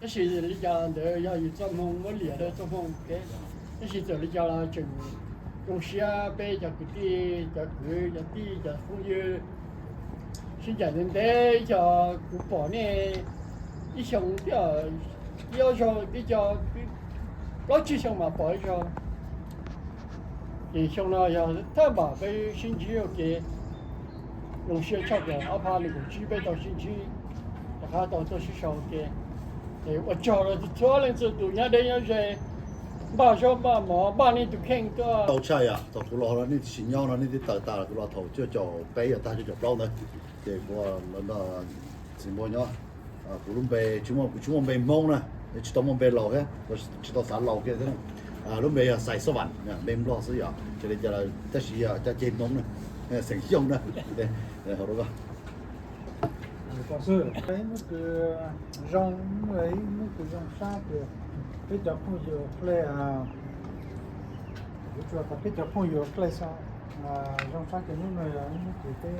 Tab sis li cas ntawd yog yus txoj hmoo muab liam rau txoj hmoo kev. Tab sis txawm li cas los tseem zoo siab peb cov kwv tij, cov kwv, cov tij, cov phooj ywg sib ncaim ntev ntev, ib co kuv pom nej ib xyoo thiab, ib ob zaug, ib co plaub tsib xyoo mas pom ib zaug. Ces xyoo no yog thawj npam peb sib ntsib ua ke, zoo siab tshaj plaws ob phav nees nkaum tsib peb tau sib ntsib, rov qab tau tuaj sib sau ua ke. Es ua tsaug rau txhua leej txhua tus nyob deb nyob ze, npaj zaub npaj mov npaj nej tus kheej tuaj. Tau tshaj yom, thaum kuv los no nej tsis nyob no nej twb tawm tas, kuv los thaum cuaj caum peb yog tag cuaj caum plaub ntawd, ces kuv los nrog txiv Npua nyob. Kuv lub npe, kuv tsis muaj npe Hmoob na, tsis tau muaj npe laus thiab, tsis tau xav laus kiag thiab. Lub npe yog Xais Xab Vam, npe Nplog xwb yom, ces li cas tab sis yog cov ceg Hmoob na, xeem Xyooj na. Hnub kws zoo, hnub kws zoo sab ces peb cov phooj ywg hle, kuv tsuas tas peb cov phooj ywg hle xwb. Zoo sab ces hnub no yog hnub kws peb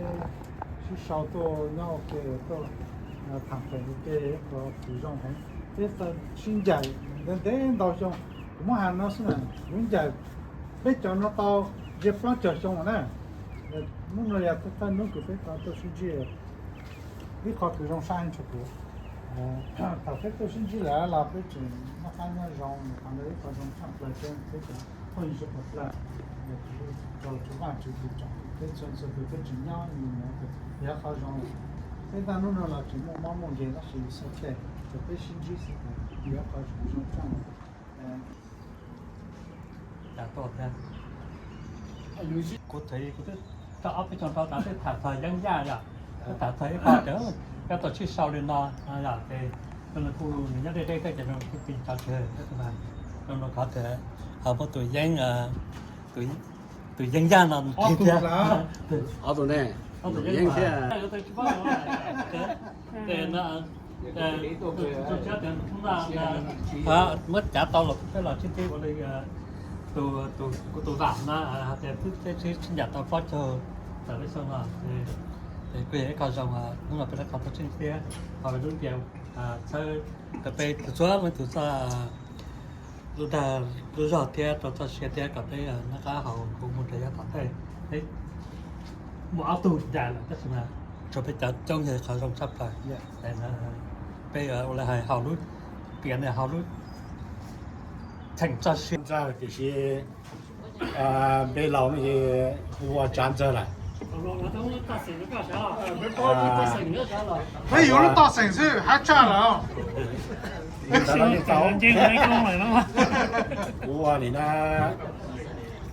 sib sau tuaj nyob ua ke, tuaj tham pem ua ke, kws zoo heev. Peb sib ncaim ntev ntev ntau xyoo, kuv muab has no xwb na, kuv ncaim peb cov no tau ze plaub caug xyoo lawm na. Hnub no yog thawj hnub kws peb tau tuaj sib ntsib, ib qho kws zoo sab heev rau kuv. Thaum peb tuaj sib ntsib lawm los peb tseem noj qab nyob zoo, qhov ntawd ib qho zoo tshaj plaws rau peb cov phooj ywg sawv daws. Rau Tswv Vaj Tswv Tus tsoom peb txhua txhua tus peb tseem nyob mus no ces yog qhov zoo. Peb tag hnub no los tseem muaj mob muaj nkeeg tab sis xav tias peb sib ntsib xwb ces yog qhov zoo tshaj. Kuv twb tau ob peb xyoos rau tas twb tham txog Yeeb Yaj yom, twb tham txog ib qho tias koj tau sib sau li no yom, ces kuv nws nyob deb deb thiab ces kuv tsis tso tseg, zoo no qhov tias ho muaj tus Yeeb, tus Yeeb Yaj no thiab. Ob tug ne, Yeeb thiab. Muab cav tau los peb los sib ntsib ua li kuv tus vam no hais tias twb sib ncaim tau plaub caug tawm lub xyoo no, ces kuj yog ib qho zoo hnub no peb rov qab tau sib ntsib thiab. Ho lub ntias txhawb rau peb txhua leej txhua tus txoj lub dag lub zog thiab rau txoj sia thiab kom peb noj qab haus huv mus rau yav tom ntej. Peb muaj ob tug ncaim lawm tab sis mas tshuav peb cov coob yog qhov zoo tshaj plaws. Peb ua li hais haus lub, tiam no haus lub cheem txoj sia. Tiam sis npe laus no ces kuv ua Tsav Ntxawg lawm. Peb yuav lub toj xeem xwb hab tshaj lawm. Kuv ua nim no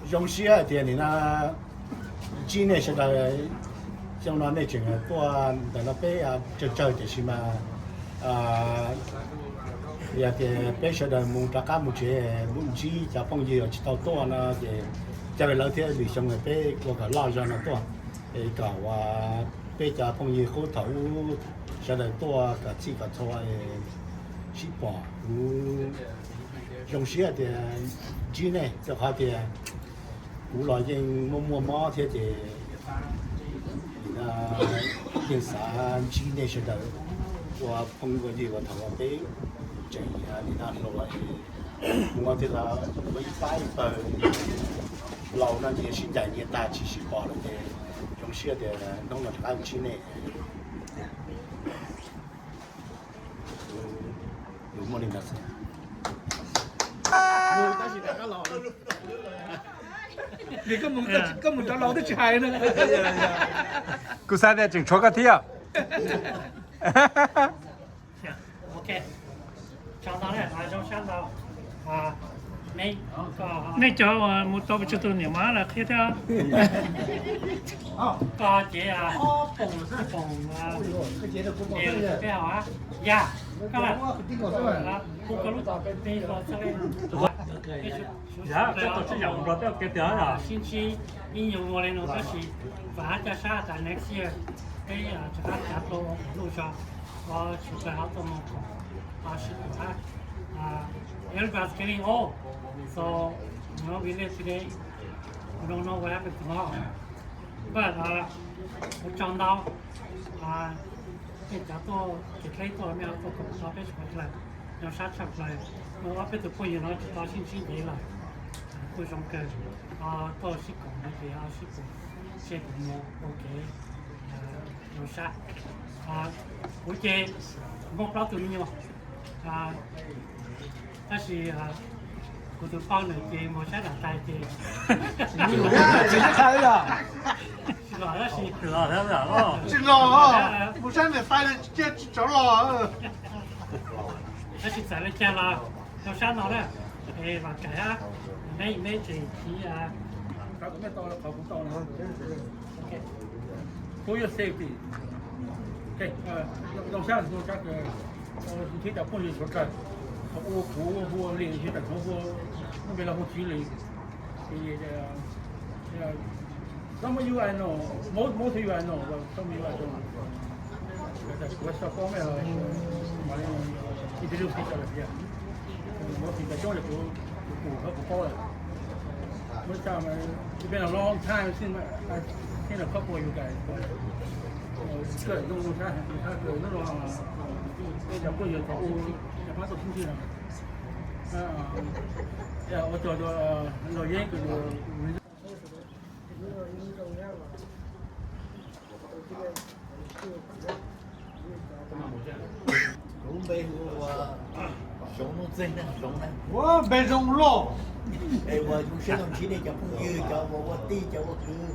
zoo siab hais tias nim no ntsib nej sawv daws, xyoo no nej tseem tuaj ntawm no peb tsawg tsawg tiam sis mas yog tias peb sawv daws mus rov qab mus tsev mus ntsib cov phooj ywg uas tsis tau tuaj no ces caw lawv thiab lwm xyoo peb ua kom loj zog no tuaj, es kom peb cov phooj ywg qub thaum ub sawv daws tuaj kom txhij kom txhua sib pom. Kuv zoo siab tias ntsib nej rau qhov tias kuv los yeej muaj muaj mob thiab ces yeej xav ntsib nej sawv daws ua phooj ua ywg uas thaum uas peb tseem nim no hluas, ua tias ua ib pab ib pawg laus no nyias sib ncaim nyias tag tsis sib pom lawm ces zoo siab tias hnub no rov qab ntsib nej. Koj mus rov laus twb tsis hais na. Kuv xav tias tseem tshuav koj thiab. Nej cov mus tau pes tsawg tus niam mas lawv qhia thiab. Koj ces peb hos ya, koj kuv koj lub txoj li. Yog koj tau sib yaum nrog peb ua ke tiag. Sib ntsib ib nyuag ua li no tab sis vam coj sab tas next year peb rov qab cav tau luj zog, tsis pab ho tuaj mus kom sib tus hab. Everybody's getting old, so you know we live today, we don't know what happened tomorrow. But kuv tsaug ntau nej cov tuaj kev dleb tuaj, nej ho tuaj koom tau peb sawv daws. Zoo sab tshaj plaws, muaj ob peb tug phooj ywg no tsis tau sib ntsib ntev lawm, kuj zoo kawg. Tuaj sib koom no ces sib koom, seb puas mus ua kev zoo sab. Kuv ces muaj plaub tug me nyuam, tab sis kuv tus poj niam ces mus saib dam tais ces tsis los tab sis tsis los, mus saib niam tais cia tsis tshua los. Tab sis txawm li cas los zoo sab no na, es vam tswv neb, neb tseem chiv. For your safety. Zoo sab, zoo sab, thiab cov phooj ywg sawv daws, hu kuv, hu Lis, thiab cov hu, hu npe los hu Tswv Lis. Some of you I know, most, most of you I know, but some of you I don't. Kuv xav paub mej, introduce each other, yeah. Most of you coob kuv, kuv paub lawm. Most time, it's been a long time since I've seen a couple of you guys. Good, zoo sab, zoo sab, hnub no peb cov phooj ywg thaum ub pab tau sib ntsib no. Ua tsaug rau Lauj Yeeb kws Kuv npe hu ua Zoov Nuj Txeeg ne, Zoov na. Ua npe zoo loj. Es uas zoo siab tau ntsib nej cov phooj ywg, cov uas ua tij, cov ua kwv.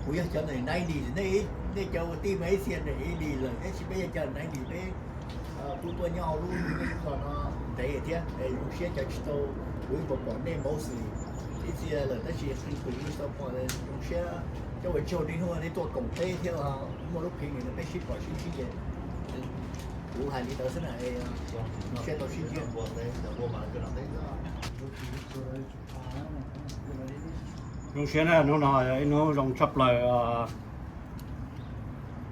Kuv yog cov nineties, nej cov ua tij mas ib txhia nineties lawm, tab sis peb yog cov nineties peb kuj tuaj nyob hauv lub zos no ntev thiab. Es zoo siab cov tsis tau, kuv ib puas pom nej mostly ib txhia lawm, tab sis qee tus kuv tsis tau pom. Zoo siab cov uas tsaug niaj hnub nej tuaj koom peb thiab muaj lub pheej no peb sib pom sib ntsib ces kuv hais li ntawd xwb na. Zoo siab tau sib ntsib. Zoo siab na, hnub no yog ib hnub zoo tshaj plaws.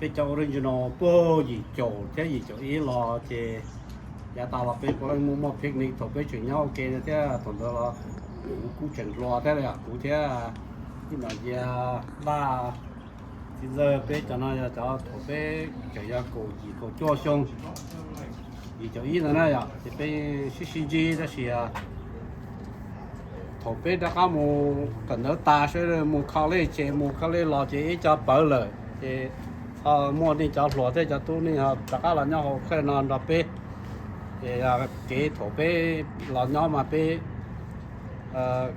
Peb cov original puag yim caum thiab yim caum ib los ces yav tas los peb puav leej muaj muaj picnic thaum peb tseem nyob ua ke no thiab. Thaum ntawd los kuv kuj tseem hluas thiab, kuv thiab tij Nom Yias, Ntaj, txiv ntxawg, peb cov no yog cov thaum peb tseem yog kaum yim kaum cuaj xyoo, yim caum ib ntawd na yom, ces peb sib sib ntsib tab sis thaum peb rov qab mus kawm ntawv tas sawv daws mus college ces mus college los ces ib co pawv lawm ces ho muaj nej cov hluas thiab cov tub nej ho rov qab los nyob hauv Ukraine no nrog peb. Ces kev thaum peb los nyob mas peb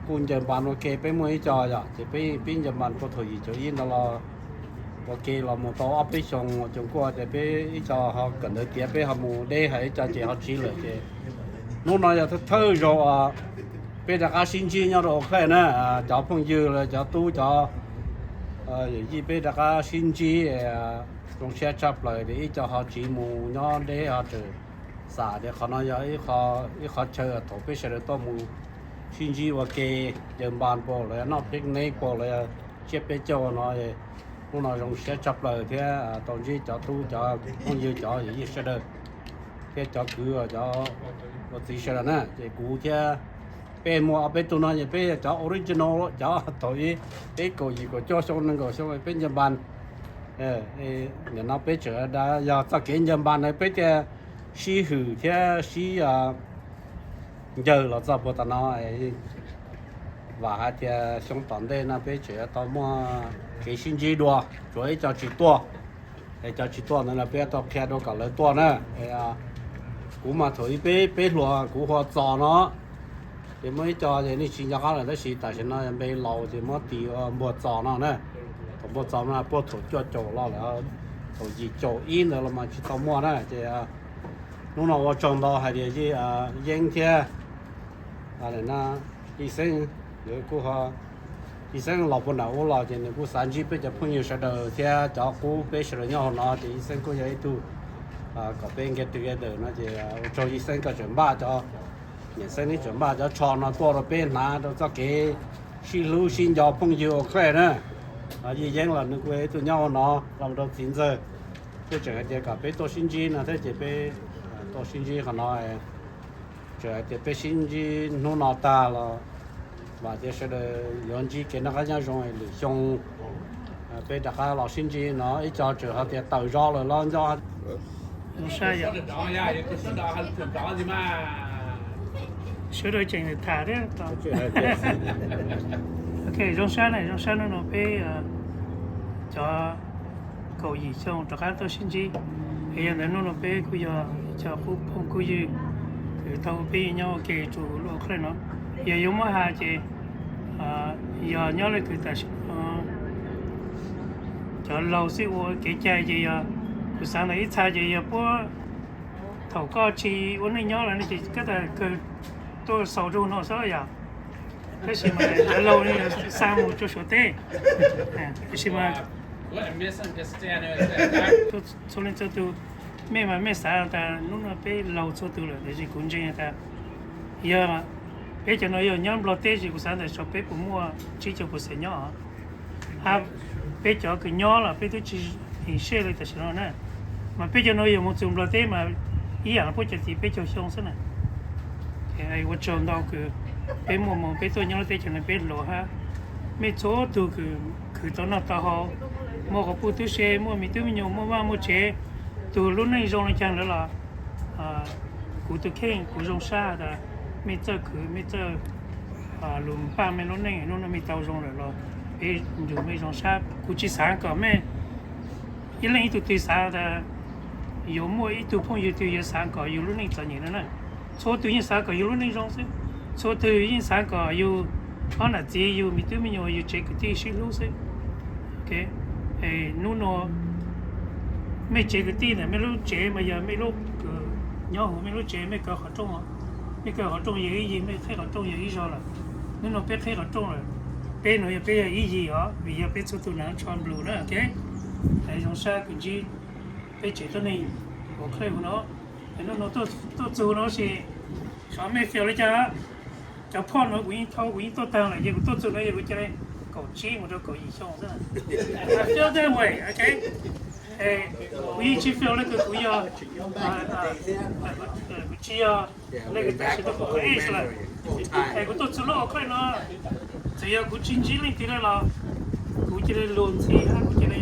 kuj ncaws npas ua ke, peb muaj ib co yom, ces peb pib ncaws npas puag thaum yim caum ib ntawd los ua ke los mus tau ob peb xyoo ces kuj tias peb ib co ho kawm ntawv tiav peb ho mus deb, ho ib co ces ho tsiv lawm ces hnub no yog thawj zaug peb rov qab sib ntsib nyob rau Ukraine na, cov phooj ywg los cov tub cov yawm yij peb rov qab sib ntsib. Zoo siab tshaj plaws tias ib co ho tsiv mus nyob deb ho tseem xam tias qhov no yog ib qho chaw thaum peb sawv daws tuaj mus sib ntsib ua ke, ncaws npas npaum los yog noj picnic npaum los yog tsiab peb caug no. Hnub no zoo siab tshaj plaws thiab tau ntsib cov tub cov phooj ywg cov yawm yij sawv daws thiab cov kwv cov ua txiv sawv daws na. Ces kuv thiab peb muaj ob peb tug no ces peb yog cov original, cov thaum ub peb kaum yim kaum cuaj xyoo nees nkaum xyoo peb ncaws npas. Nim no peb tseem yog txoj kev ncaws npas na peb thiaj sib hwm thiab sib ncaws los txog puag tom no. Vam hais tias xyoo tom ntej no peb tseem yuav tau muaj kev sib ntsib dua, tsuav ib co tsis tuaj. Es cov tsis tuaj ntawd los peb yuav tau qhia dua kom lawv tuaj na. Kuv mas thaum ub peb, peb hluas kuv hu ua Txos no, ces muaj ib co ces nej tsis nco qab lawm tab sis tam sim no npe laus ces muab tis ua Npuag Txos no na. Thaum Npuag Txos no puag thaum cuaj caum los lawm, thaum yim caum ib ntawd los mas tsis tau muaj na. Ces hnub no ua tsaug ntau hais tias Yeeb thiab Yij Xeeb, kuj Yij Xeeb los puag nram ub los ces nws kuj xav ntsib peb cov phooj ywg sawv daws thiab cov qub peb sawv daws nyob hauv no ces Yij Xeeb kuj yog ib tug kom peb get together no ces ua tsaug Yij Xeeb koj tseem npaj cov, Yij Xeeb neb tseem npaj cov tsho no tuaj rau peb hnav rau txoj kev sib hlub sib nco phooj ywg ua kheej na. Yij Yeeb los nws kuj yog ib tug nyob hauv no los rau txiv ntxawg, kuj tseem hais tias kom peb tuaj sib ntsib no thiab ces peb tuaj sib ntsib qhov no. Tseem hais tias peb sib ntsib hnub no tag los vam tias sawv daws yuav ntsib kev noj qab nyob zoo lwm xyoo peb rov qab los sib ntsib no. Ib co tseem hais tias tawm zog lawm los nco Zoo sab yom. Sawv daws tseem tham thiab. Ok, zoo sab na, zoo sab hnub no peb cov kaum yim xyoo rov qab tuaj sib ntsib. Es yog ntawd hnub no peb kuj yog cov qub phooj qub ywg kws tau peb nyob ua ke rau lub Oakland no. Yog yuav muab has ces yog nyob leej twg tam sim no cov laus xwb ua kev cai ces yog kuv xav ntawm ib txha ces yog puab thaum koj tsis ua neej nyob lawm no ces koj tas kawg tuaj xaus rau no xwb yom. Tab sis mas cov laus xa mus rau Suav teb. Tab sis mas txhua leej txhua tus, mej mas mej xav tas hnub no peb laus txhua tus lawm, tab sis kuv ntseeg tas yog peb cov no yog nyob Nplog teb ces kuv xav ntawm xyov peb puas muaj tsib caug percent nyob os. Hab peb cov kws nyob los peb twb tsis sej li tam sim no na. Mas peb cov no yog mus txug Nplog teb mas ib yam li puab cov txiv peb caug xyoo xwb na. Ua tsaug ntau kws peb muaj moog peb tuaj nyob lub teb chaws no peb hluas hab mej txhua tug kws khwv tau noj tau haus, muaj quas puj tub se, muaj me tub me nyuam, muaj vaj muaj tsev, tug lub neej zoo le caag ntawd los kuv tus kheej kuv zoo sab tas mej txawj khwv mej txawj lug npaj mej lub neej hnub no mej tau zoo lawm los peb nrug mej zoo sab. Kuv tsis xaav kom mej ib leej ib tug twg xaav tas yuav muaj ib tug phooj ywg twg yuav xaav kom yug lub neej txom nyem no na. Txhua tug yeej xaav kom yug lub neej zoo xwb. Txhua tug yeej xaav kom yug ob nam txiv, yug me tub me nyuam, yug tsev kwv tij sib hlub xwb. Hnub no mej tsev kwv tij ntawm mej lub tsev mas yog mej lub kws nyob huv mej lub tsev, mej kaw qhov rooj, mej kaw qhov rooj yog ib yig, mej qheb qhov rooj yog ib zog lawm. Hnub no peb qheb qhov rooj lawm, peb no yog peb yog ib yig os, vim yog peb txhua tug naav tsho nplus na. Ok, zoo sab kws ntsib peb tsev tuab neeg ua qheb huv no. Hnub no tuaj txug no sis xyov mej feel li cas. Cov phoj no kuv yeej thau kuv yeej tuaj taag lawm, ces kuv tuaj txug no yog kuv ca le kaum tsib mus rau kaum yim xyoo xwb. I feel that way, ok. Kuv yeej tsis feel li kws kuv yog, kuv tsis yog li kws tam sim no kuv age lawm. Es kuv tuaj txug lub ua qheb no, txawm yog kuv tsis ntsib leej twg li los kuv ca le lug ntxhi hab kuv ca le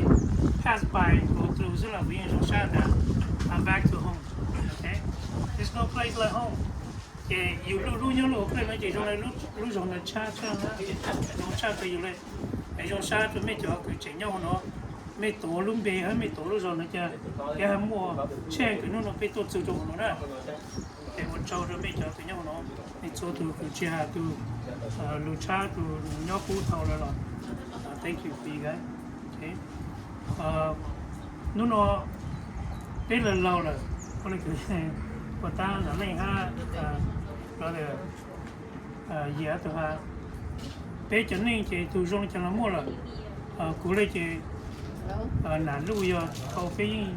pass by, go through xwb los kuv yeej zoo sab tas I'm back to home. There's no place like home. Ces yug lub lub nyob lub ua qheb no ces zoo le lub zog ntawd tshaj tshaj, zoo tshaj rau yug le. Es zoo sab rau mej cov kws tseem nyob huv no, mej tuav lub npe hab mej tuav lub zog no ca, peb hab muaj chance kws hnub no peb tuaj txug rau huv no na. Es ua tsaug rau mej cov kws nyob huv no, mej txhua tug kws tsis has tug lug tshab tug nyob qub thaus lawm los thank you for you guys. Hnub no peb laug laug lawm, ua le kws ua tab nam leej hab brother Yias tug has, peb cov neej ces tug zoo li cas los muaj lawm. Kuv le ces nam luj yog tau peb yeej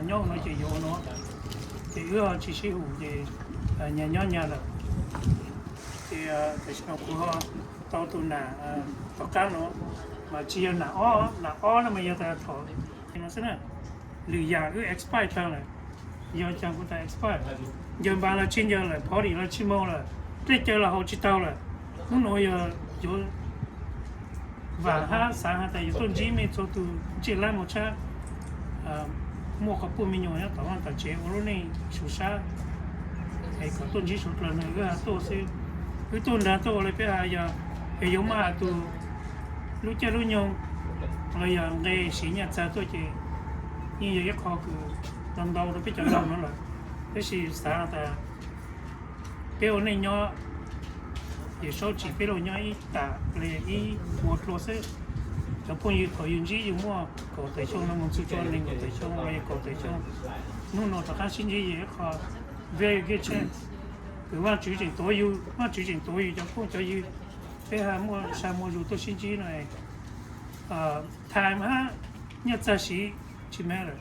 nyob no ces yuav ua no, ces wb ho tsis sib hum ces nyag nyob nyag lawm. Ces tam sim no kuv ho tau tus nam tom qab no, mas tsis yog nam ob, nam ob no mas yog tas thaum no xwb na. Lwm yam wb expire taag lawm, yog caag kuv tas expire, ncaws npas los tsis ncaws lawm, party los tsis moog lawm, dlej caw los haus tsis tau lawm. Hnub no yog yuav vaam hab xaav has tas yuav tuaj ntsib mej txhua tug ntsej lab moog tshab, muaj quas puj me nyuam nyob tom vaj tom tsev ua lub neej sum sab, es kom tuaj ntsib suav dlawg no wb tuaj xwb. Wb tuaj nraag tuaj ua le peb has yog, es yuav muaj has tug lub caij lub nyoog los yog nqe siv nyaj txag tuaj ces yeej yog ib qho kws ntau ntau rau peb cov laug no lawm. Tab sis xaav tas peb ua neej nyob, Yawm Saub tsim peb los nyob ib tam li ib puas hlua xwb. Cov phooj ywg thaum yug ntsib yug muaj kaum tawm xyoo no mus txug rua neeg nkaum tawm xyoo los yog kaum tawm xyoo, hnub no rov qab sib ntsib yog ib qho very good chance kws Vaajtswv tseem tuav yug, Vaajtswv tseem tuav yug cov phooj cov ywg, peb ha muaj sa muaj zug tuaj sib ntsib no. Time hab nyaj txag siv tsis matter,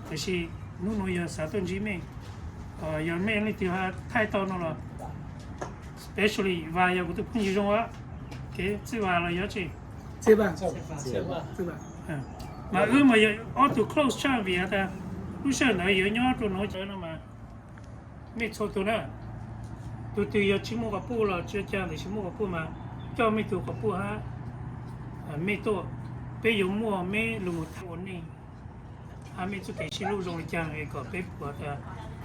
tab sis hnub no yog xav tuaj ntsib mej, yog mej leej twg ha thaij tau no los, especially Vas yog kuv tus phooj ywg zoo, kev Txwj Vas los yog tsi, mas wb mas yog ob tug close tshaj vim has tas lub sij hawm ntawd yuav nyob rua nuav cov no mas mej txhua tug na, tug twg yog tsis muaj quas puj los tsi ua caag, tab sis muaj quas puj mas coj mej tug quas puj hab mej tuaj, peb yuav muaj mej lug thaij ua neej Hab mej txuj kev sib hlub zoo le caag es kom peb puas tas,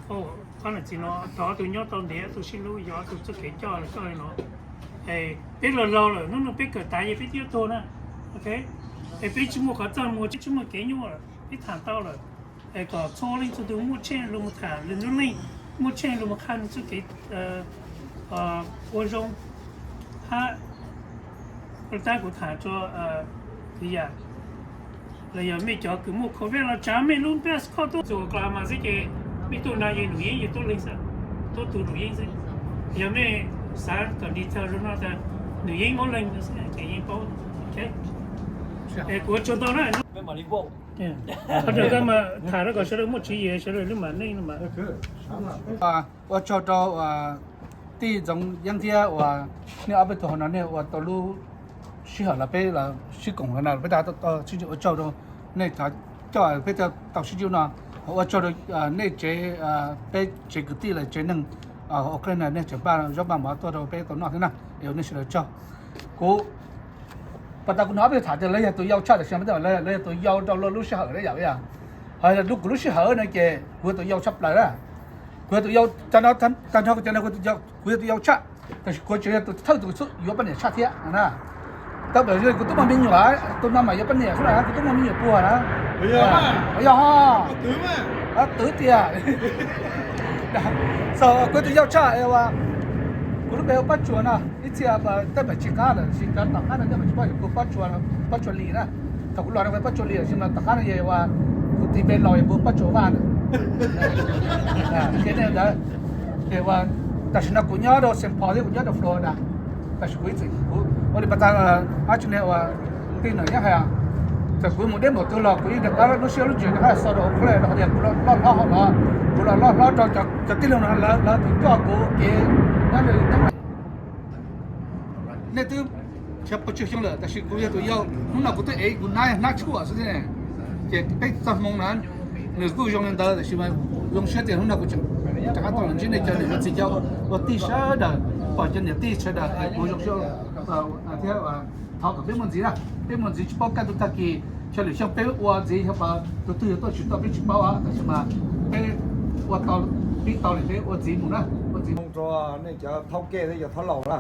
o, ob nam txiv no tau ob tug nyob tau ntev, ob tug sib hlub yog ob tug txuj kev coj los coj li no. Peb laug laug lawm, hnub no peb kawm tas ces peb twb yuav tuag na. Ok, es peb tsis muaj qhov txaj muag, peb tsis muaj kev nyuaj lawm, peb tham tau lawm. Es kom txhua leej txhua tug muaj tsheej lug mus tham lwm tus leej, muaj tsheej lug mus qha nws txuj kev ua zoo hab tab kuv tham rua kwv yam los yog mej cov kws muaj covid los tsav mej lub best koj tuaj txug Oklahoma xwb ces mej tuaj no yeej Num Yeeb yeej tuab leeg xwb, tuab tug Num Yeeb xwb. Yog mej xav kom detail zoo no tas Num Yeeb muab leeg no xwb ces yeej paub. Es kuv ua tsaug ntau na. Qhov koj mas tham rau kom sawv daws muaj tswv yim, sawv daws lub mam neej no mas. Ua tsaug rau tij Ntxoov Yeeb thiab uas nej ob peb tug hauv no nej ua tau lub sij hawm los peb los sib koom no peb tau sib ntsib, ua tsaug rau nej coj peb tau sib ntsib no. Ua tsaug rau nej tsev, peb tsev kwv tij los tsev neeg Oakland no nej tseem npaj zaub npaj mov tuaj rau peb tau noj thiab na. Es ua nej sawv daws tsaug. Kuv pas tas kuv hnov peb tham tias lawv yog tus yau tshaj, tam sim no lawv yog tus yau rau luag lub sij hawm na yom, yog. Ho kuv lub sij hawm no ces kuv yog tus yau tshaj plaws na. Kuv yog tus yau, tag nrho kuv cov no kuv yog tus yau tshaj, tab sis kuv tseem yog tus thawj tus xub yuav poj niam tshaj thiab na. Tab sis kuv twb muaj me nyuam, tus no mas yuav poj niam xwb na, kuv twb muaj me nyuam puag na. Yog, twv tiag. Kuv yog tus yau tshaj, kuv lub npe hu Paj Tsuas no. Ib txhia tej mam tsis qab lawm, sis cov tom qab no tej mam tsis paub, kuv Paj Tsuas, Paj Tsuas Lis na. Thaum kuv los no kuv Paj Tsuas Lis, sis mas tom qab no yog kuv tis npe laus yog kuv Paj Tsuas Vaj na. Ces nej ntawd, ces tam sim no kuv nyob rau Saint Paul thiab kuv nyob rau Florida. Tab sis kuv ib txwm kuv ua li pas tas, ab tsi ne uas tij Nom Yeeb hais, txawm kuv mus deb npaum twg los kuv yeej rov qab lub siab lub ntsws rov qab xa rau Oakland rau qhov tias kuv loj hlob hauv no, kuv los loj hlob rau cov tij laug no lawv tus coj kuv kev nyob li nej twb xyov pua tsawg xyoo lawm, tab sis kuv yog tus yau, hnub no kuv twb ev kuv hnab, hnab tshuaj xwb ne. Ces peb txoj hmoo na, nws kuj zoo li ntawd, tab sis mas zoo siab tias hnub no kuv tseem rov qab tau los ntsib nej cov niam txiv cov ua tij sawv daws, pom cov niam tij sawv daws es kuv zoo siab thiab. Thov kom peb muaj ntxiv na, peb muaj ntxiv tsis paub kaj ntug tag kis, xyoo lwm xyoo peb ua ntxiv, yog pas tus twg yog tuaj tsis tuaj peb tsis paub, tab sis mas peb ua tau, pib tau li peb ua ntxiv mus na, ua ntxiv. Rau nej cov thaub kej thiab cov thaub laus na,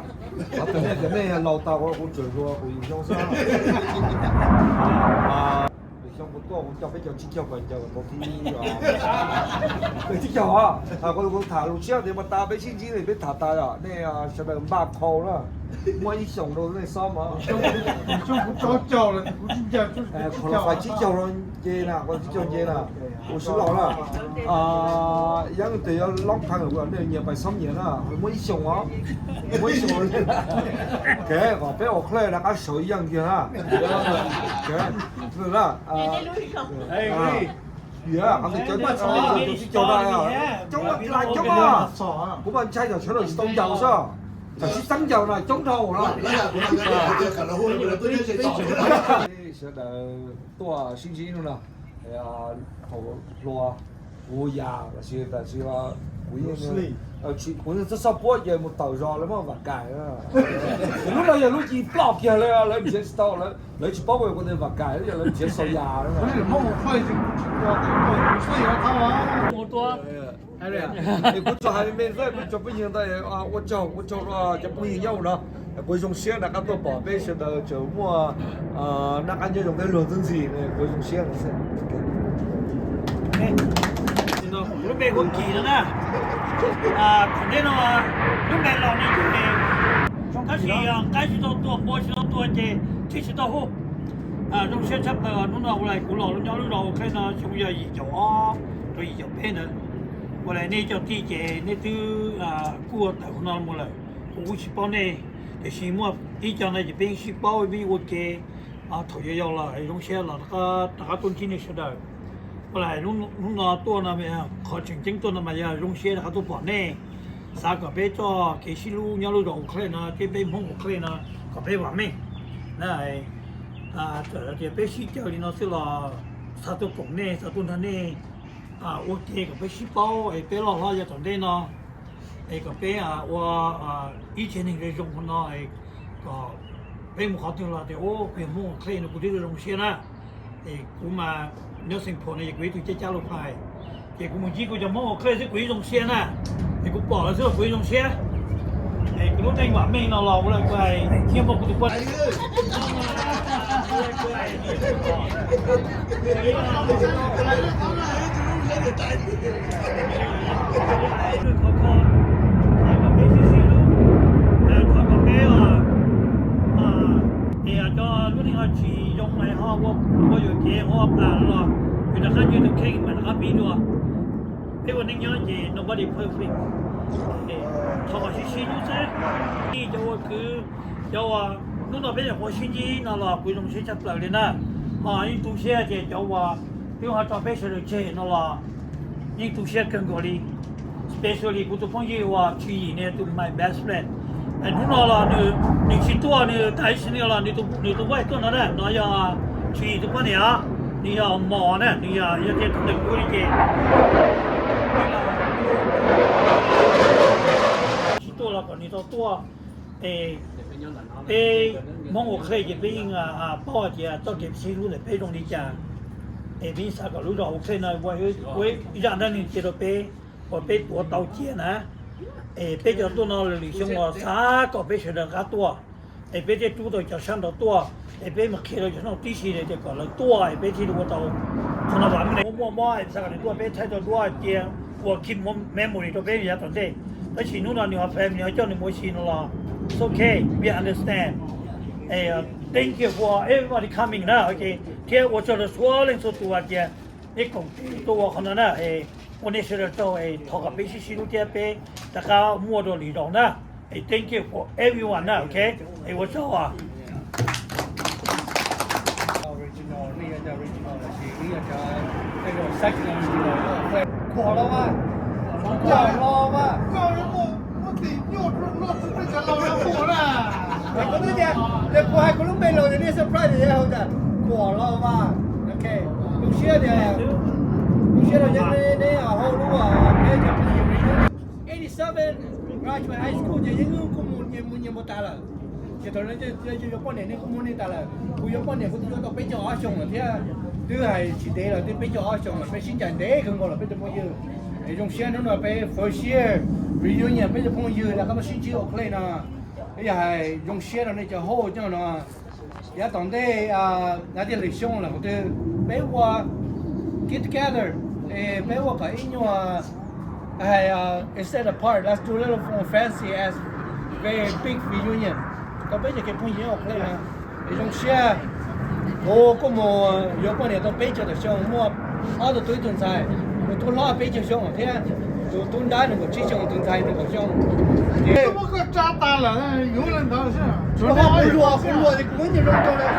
qhov twg nej cov nej laus tau kuv tseem hluas kuv yim xyoo xwb. Lwm xyoo kuv tuaj kuv coj peb cov tsib caug pas ncaws tau thib, tsib caug, kuv tham lus tshiab tias mas tas peb sib ntsib li peb tham tas, nej sawv daws npaj qhau na, muaj ib xyoos rau nej xob mas. Qhov los fais tsib caug no nce na, qhov tsib caug nce na, kuv sib laus na. Yeeb tias yuav loob qee, nej nyias pais xob nyias na, muaj ib xyoos os, muaj ib xyoos. Kev kom peb ua khlej rov qab sawv yeej kiag na. Qhov ntawd cov tsib caug na, kuv mas ntshai tsam sawv daws tsis tau ncaus xwb, tsam sib txeeb ncaus na coob dhau na. Sawv daws tuaj sib ntsib no na, thaum hluas kuv yam los sis, tab sis kuv yeej txhob txhob puab ces mus tawm zos lawv muab vam kais. Lub no yog lub ci ploj kiag li, lawv nrhiav tsis tau, lawv tsis paub kuv tias vam kais yog lawv nrhiav xaus yas. Es kuv tsuas hais me me xwb, kuv tso phooj ywg ntawd, ua tsaug, ua tsaug rau cov phooj ywg nyob no. Kuv zoo siab rov qab tuaj pom peb sawv daws tseem muaj noj qab nyob zoo thiab luag ntxhi ntxhi, kuv zoo siab. Lub npe hu Kis no na. Thaum ntej no lub npe laus ne ces, tab sis yog qaib tsis tau tua, npua tsis tau tua ces tsis tau hu. Zoo siab tshaj plaws hnub no ua li kuv los nyob lub zos Oakland no xyoo yog yim caum ob rau yim caum peb ntawd. Ua li nej cov tij ces nej twb kuj ua tawm hauv no mus lawm, kuv kuj tsis paub nej, tiam sis muaj ib co no ces peb yeej sib paub, peb yeej ua ke thaum yau yau los. Zoo siab los rov qab tuaj ntsib nej sawv daws. Ua li hnub no tuaj no, qhov tseem ceeb tuaj no mas yog zoo siab rov qab tuaj pom nej, xav kom peb txoj kev sib hlub nyob lub zos Oakland no thiab peb Hmoob Oakland no kom peb vam meej na. Txawm tias peb sib caw li no xwb los xav tuaj koom nej, xav tuaj nrog nej ua ke kom peb sib paub es peb loj hlob yav tom ntej no es kom peb ua ib tsev neeg zoo zoo no, kom peb mus qhov twg los tias ua peb Hmoob Oakland no kuv twb zoo siab na. Es kuv mas Nursing Home no ces kuv ib tug cab cab lub phais, ces kuv mus ntsib kuv cov Hmoob ua qhej xwb kuv yeej zoo siab na. Es kuv pom lawv xwb los kuv yeej zoo siab. Es kuv lub neej vam meej no los ua lawm kuv hais thiab muaj kuv tus poj Thov kom peb sib sib hlub, thov kom peb, es cov lub neej ho tsis zoo lawm ho ua yuam kev ua plam los, yus rov qab ntsib tus kheej mas rov qab pib dua. Peb ua neej nyob ces nobody perfect. Thov kom sib sib hlub xwb. Cov ua kwv, cov uas hnub no peb nyuam qhuav sib ntsib no los kuv zoo siab tshaj plaws li na. Ho yeej tu siab tias cov uas twb ho tso peb sawv daws tseg no los yeej tu siab kawg nkaus li. Especially kuv tus phooj ywg uas Tswv Yim ne, tus my best friend. Hnub no los nws tsis tuaj, nws tas ib sim neej los nws tus vaij tuaj no na, no yog Tswv Yim tus poj niam, nws yog mos na, nws yog yog tias tus ntawm kuv li ces tsis tuaj los kom nws tau tuaj. Es peb Hmoob ua qhej ces peb yeej paub hais tias txoj kev sib hlub ntawm peb zoo li cas. Es peb yeej xav kom lub zos ua qhej no ua ib zaj dab neeg cia rau peb uas peb tuav tau cia na. Es peb cov tuaj no lwm xyoo los xav kom peb sawv daws rov qab tuaj, es peb thiaj rub tau cov sab nraud tuaj, es peb mus qhia rau cov sab nraud tib si tias kom lawv tuaj es peb thiaj li ua tau qhov no vam meej. Muaj mob es xav kom nws tuaj peb thaij tau duab cia ua keep memory rau peb yav tom ntej. Tab sis hnub no nws ho family ho coj nws mus ua si no los it's okay, we understand. Thank you for everybody coming na, ok. Thiab ua tsaug rau txhua leej txhua tus hais tias nej koom tes tuaj ua qhov no na, ua nej sawv daws tsaug, thov kom peb sib sib hlub thiab peb rov qab muaj dua lwm zaus na. Thank you for everyone na, ok. Es ua tsaug. Khuam los mas, khuam los mas. Koj twb tias, kuv hais kuv lub npe los nej surprise tias yog hauv tas khuam los mas. Ok, zoo siab tias, zoo siab rau yeeb neb hauv lub peb cov phooj ywg eighty seven graduate high school ces yeeb kuj mus nyias mus nyias mus tas lawm. Ces thaum no yuav poj niam nej kuj muaj nej tas lawm, kuv yuav poj niam kuv twb yuav tau peb caug ob xyoo lawm thiab. Twb hais tsis ntev los twb peb caug ob xyoo lawm, peb sib ncaim ntev kawg nkaus lawm peb cov phooj ywg. Es zoo siab hnub no peb first year reunion peb cov phooj ywg rov qab tuaj sib ntsib Oakland no. Peb yog hais zoo siab rau nej cov host nyob no. Yav tom ntej, yav tias lwm xyoo los qhov twg peb ua get together, es peb ua kom ib nyuag hais instead of party, let's do a little more fancy as very big reunion rau peb cov kev phooj ywg Oakland no. Es zoo siab, kuv kuj mus yuav poj niam tau peb caug tawm xyoo, muaj ob tug tub ib tug ntxhais, tus tub hlob peb caug xyoo thiab tus tub nrab nees nkaum tsib xyoo, tus ntxhais nees nkaum xyoo. Ces muab koj tsa tas lawm, yuav li ntawd xwb. Tsuas muab kuv luag, kuv luag ces kuv muab nyias zoo rau lawm,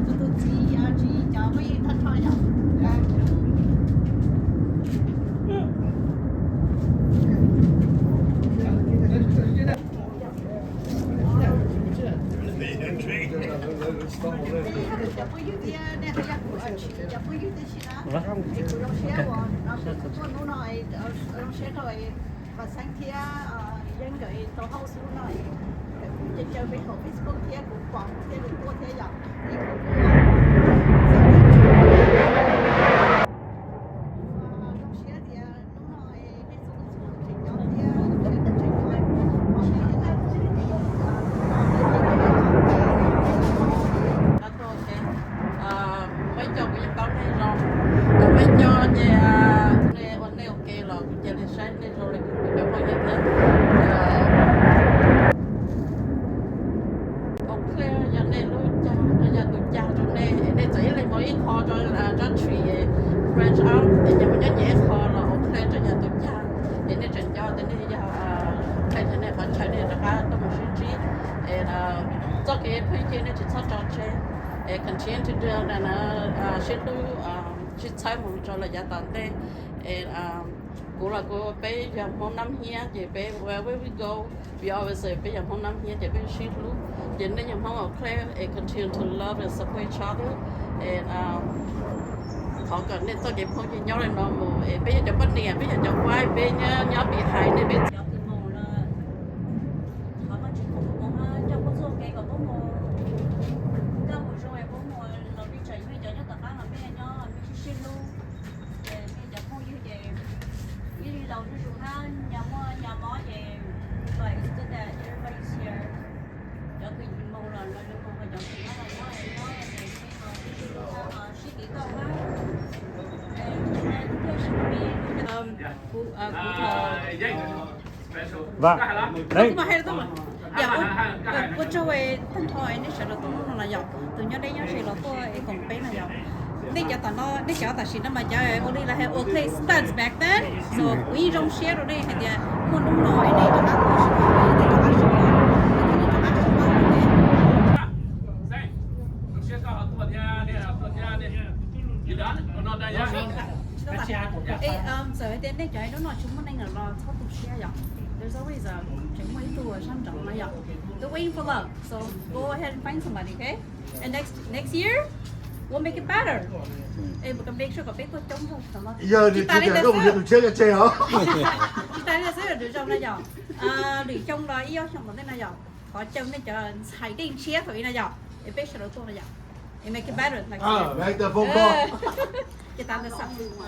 kuv tsis yog dab tuag lawm. Tab sis cov phooj ywg thiab nej ho yog kuv tsis cov phooj ywg tib si na, es kuv zoo siab uas kuv tuaj hnub no, zoo siab rau Vam Xeeb thiab Yeeb nkawd tau host hnub no, nkawd kuj caw caw peb hauv Facebook thiab kuv pom kuv thiaj li tuaj thiab yom. Es kuv kuj zoo siab tias hnub no nej txhua tus tseem nyob thiab, tseem nyob, peb cov kuv yeej paub nej zoo, peb cov ces nej ua nej ua ke los kuv cia li saib nej zoo li kuv cov phooj ywg thiab. Oakland yog nej lub cag, yog tus cag rau nej, nej txawm ib leeg mus ib qho rau Daughtry, branch out, es nyob mus nyob nyias ib qho los Oakland tseem yog tus cag. Es nej tseem nco tias nej yog Oakland, nej qhov chaw nej rov qab tuaj mus sib ntsib. Es txoj kev phooj ywg nej tsis txhob tso tseg, es continue to do na, sib hlub sib txhawb mus rau lawm yav tom ntej. Es kuv los kuv, peb yog Hmoob Nab Hiab ces peb wherever we go, we always say peb yog Hmoob Nab Hiab ces peb sib hlub. Ces nej yog Hmoob Oakland es continue to love and support each other. Es thov kom nej txoj kev phooj ywg nyob li no mus, es peb yog cov poj niam, peb yog cov wife, peb nyob, nyob pem hais nej peb txiv tus mus lawm. Thov Vajtswv pub kom puab coj puab txoj kev kom puab mus kaj mus zoo, puab mus los pij tsam yug cov nyob tom Vâng. Đấy. Ua tsaug tag nrho nej sawv daws tuaj hnub no los yom, tus nyob deb nyob ze los tuaj es koom peb no yom. Nej cov tam no, nej cov tam sim no mas cov ua li lawv hais ua click studs back then. So kuv yeej zoo siab rau nej hais tias muaj hnub no es nej rov qab tuaj sib koom, nej rov qab sib koom, nej rov qab sib koom. Txawm hais tias nej cov hnub no tsis muaj neeg lawm los txhob tu siab yom. There's always a, tseem muaj ib tug sab nraud no yom. They're waiting for love, so go ahead and find somebody, okay? And next next year, we'll make it better. Es make sure kom peb tuaj coob zog tam no. Yog tsis tas li ntawd xwb, tus tshiab tseg os. Tsis tas li ntawd xwb, lwm zaus no yom, lwm xyoo los ib ob xyoo tom ntej no yom, thov caw nej cov ntxhais dej ntshiab thaum ub no yom, es peb sawv daws tuaj no yom, es make it better next year. Ces tas ntawd xwb.